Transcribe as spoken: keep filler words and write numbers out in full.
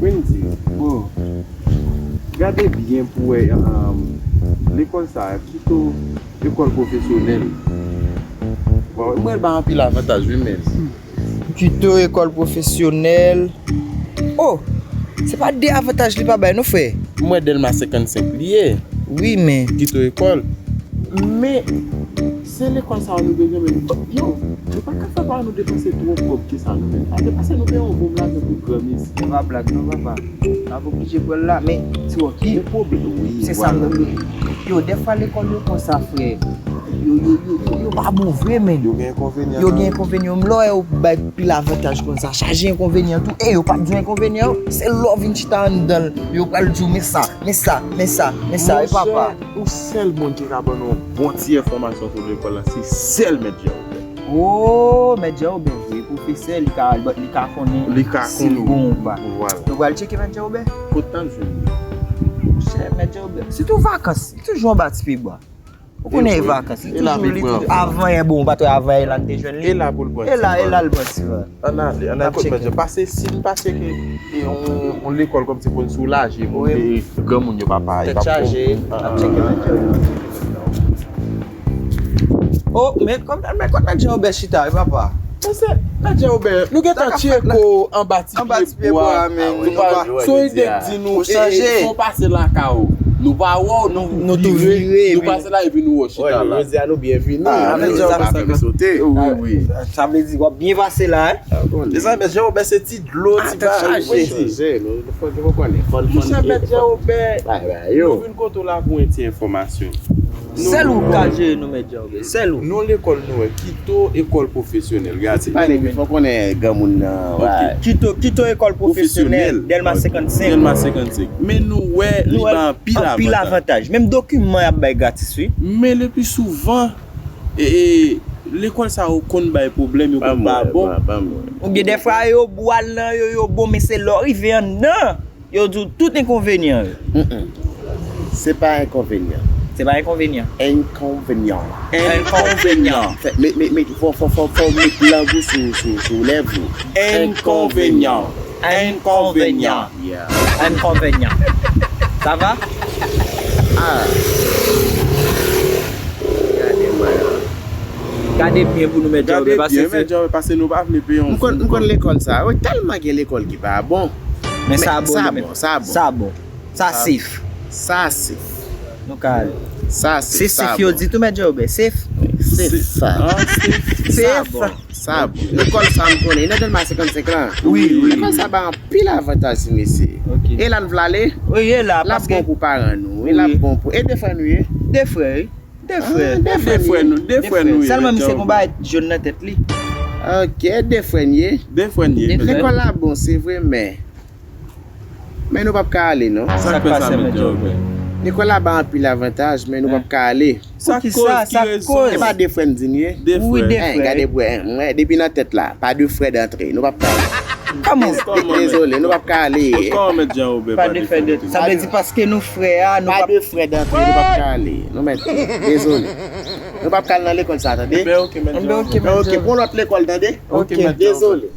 Wendy, bon, gade byen pou wè, um, lekòl sa a, kito ekòl pwofesyonèl. Bon, mwen ba anpil avantaj, wi, men. Kito ekòl pwofesyonèl. Oh, se pa de avantaj li pa bay, non, frè? Mwen Dèlma senkannsenk li ye. Wi, men. Kito ekòl. Men, se lekòl sa a nou bezwen, men yo, nou pa ka fè pa nou depanse twòp kòb ke sa nou menm. Pa depanse nou peye yon bon blagen pou granmesi. Se pa blag, non, papa. N ap oblije pran l la, men, ti wòk, se sa menm. Yo, dèfwa lekòl yo konsa, frè. Yo, yo, yo, yo, yo pa bon vre, men. Yo gen enkonvenyan. Yo gen enkonvenyan. Lè w wè yo bay pil avantaj konsa, chaje enkonvenyan tou. E yo pa t di w enkonvenyan yo. Se lè w vin chita anndan l, yo pral di w, men sa, men sa, men sa, men sa, e papa. Monchè, yon sèl moun ki ka ban nou yon bon ti enfòmasyon sou lekòl la, se sèl Mèt Jan Obè. Oh, Mèt Jan Obè vre, pwofesè, li ka, li ka konnen si l bon ou pa. Vwala. Nou pral tcheke Mèt Jan Obè? Kot n ap jwenn li? Monchè, Mèt Jan Obè. Sitou vakans, li toujou anba ti pye bwa. Ou konnen e vakans, li toujou, li toujou, avan yè bon, ou pa t wè avan yè la n te jwenn li? E la pou l pran ti van. E la, e la l pran ti van. Ann ale, ann ale kot Mèt Jan. Pase, si n pa tcheke, e, yon, yon lekòl kòmsi pou n soulaje, pou n te granmoun yo pa, pa, tèt chaje, n ap tcheke Mèt Jan. Oh, men kòm, men kot Mèt Jan Obè chita, wi, papa? Monchè, Mèt Jan Obè, nou gentan tcheke anba ti pye bwa, men nou pa. Son ide di nou, e, e, fò pase lakay ou. Nou pa wè w, nou vire, nou pase la, epi nou wè w chita la. Jodi a nou byen vini. Ah, men sa pa fè m sote. Wi, wi. Sa vle di w ap byen pase la, hein? Mezanmi, Mèt Jan Obè se ti dlo, ti bagay, wi. Monchè, Mèt Jan Obè, nou vin kote w la pou yon ti enfòmasyon. Sèl ou ka jere nou, Mèt Jan Obè, sèl ou. Non lekòl nou wè, Kito Ekòl Pwofesyonèl, gade. Ti pale pi fò, konnen granmoun nan, wi. Kito, Kito Ekòl Pwofesyonèl, Dèlma senkannsenk. Dèlma senkannsenk. Men nou wè, li ba anpil avantaj. Menm dokiman y ap bay gratis, wi. Men le pli souvan, e, e, lekòl sa yo konn bay pwoblèm, yo konn pa bon. Oubyen dèfwa yo bwal nan yo, yo bon, men se lè w rive anndan, yo di w tout enkonvenyan yo. Mm, mm. Se pa enkonvenyan. Se pa enkonvenyan. Enkonvenyan. Enkonvenyan. Fè, met, met, met, fò, fò, fò, fò w met lang ou sou, sou, sou lèv ou. Enkonvenyan. Enkonvenyan. Yeah. Enkonvenyan. Sa va? Ah. Gade mwen. Gade byen pou nou, Mèt Jan Obè, pase, Mèt Jan Obè, pase nou pa vle peye yon. M konn, m konn lekòl sa. Wi, tèlman gen lekòl ki pa bon. Men sa bon, sa bon, sa bon. Sa bon. Sa safe. Sa safe. Nou ka ale. Sa safe, se safe yo di tou, Mèt Jan Obè, safe. Safe. Ah, safe. Safe. Sa bon. Sa bon. Lekòl sa m konnen, nan Dèlma senkannsenk lan. Wi, wi. Lekòl sa ba anpil avantaj, ti mesye. Ok. E la n vle ale? Wi, e la, paske l ap bon pou paran nou, wi, l ap bon pou, e de frè nou ye? De frè, wi. De frè. Ah, de frè nou, de frè nou ye. Sèlman misye gen yon bagay jòn nan tèt li. Ok, de frè n ye. De frè n ye. Lekòl la bon, se vre, men Men nou p ap ka ale, non. Sa k pase, Mèt Jan Obè? Lekòl la ba anpil avantaj, men nou p ap ka ale. Poukisa? Sa k koz? E pa de frè n di n ye? De frè. Wi, de frè. Gade bwè, mwen, depi nan tèt la, pas de frais d'entrée. Nou p ap ka ale. Kòman? Dezole, nou p ap ka ale. Kòman, Mèt Jan Obè, pas de frais d'entrée? Sa vle di paske nou frè a, nou p ap... Pas de frais d'entrée, nou p ap ka ale. Nou mèt, dezole. Nou p ap ka al nan lekòl sa, tande? Enben, ok, Mèt Jan Obè. Enben, ok, Mèt Jan Obè. Ok, pou yon lòt lekòl, tande? Ok, Mèt Jan Obè. Dezole.